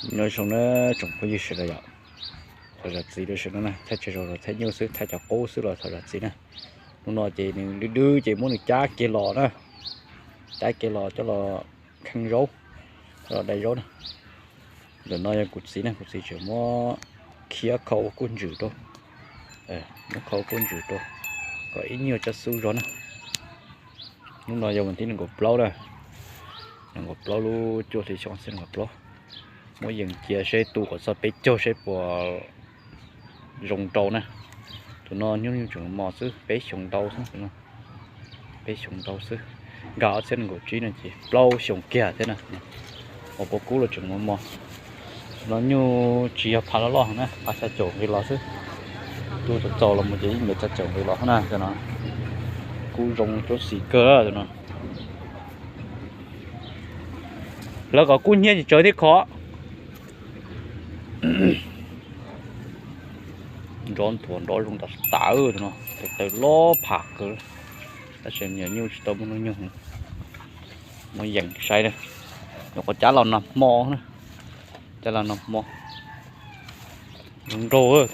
Nyob zoo na tsoom phooj ywg sawv daws yom, thov zam txim rau sawv daws na, thaij tseg zog los thaij nyuj xwb, thaij cov qub xwb los thov zam txim na. Hnub no ces nws dwb dwb ces muab nws cab kiag los na, cab kiag los coj los kheej zaub, coj los dai zaub na. Ntawm no yog kuv txiv na, kuv txiv tseem muab khiav khau ua kuj ntsws rau, muab khau ua kuj ntsws rau kom ib nyuag cab xub zog na. Hnub no yog vas thib nees nkaum plaub na, nees nkaum plaub lub cuaj hli xyoo ob txhiab nees nkaum plaub. Muab yees cia seb tu kom txog peb caug seb puas zoo rau na. Tus no nyuj nyuj tseem mos xwb, peb xyoos ntau xwb, peb xyoos ntau xwb. Nkag ob txhiab nees nkaum tsib no ces plaub xyoos kiag thiab na. Uas puas kub los tseem mos mos. Tus no nyuj tsis yog phav loj loj na, phav xya caum nqi los xwb. Tu txaus txaus los mus ces ib mev xya caum nqi los na. Tus no kub zoo cuab xis kawg tus no. Lawv kom kub hnyiab tsis tsawg thiab kho. Nrov nthuav nrov zoo tas tas tus no, tes taw loj pham kawg. Tab sis me nyuam nyuj tsis tau muaj hnub nyoog, muab yees saib na. Nyuam qhuav cab los nag hmo na, cab los nag hmo. Zoo nraug.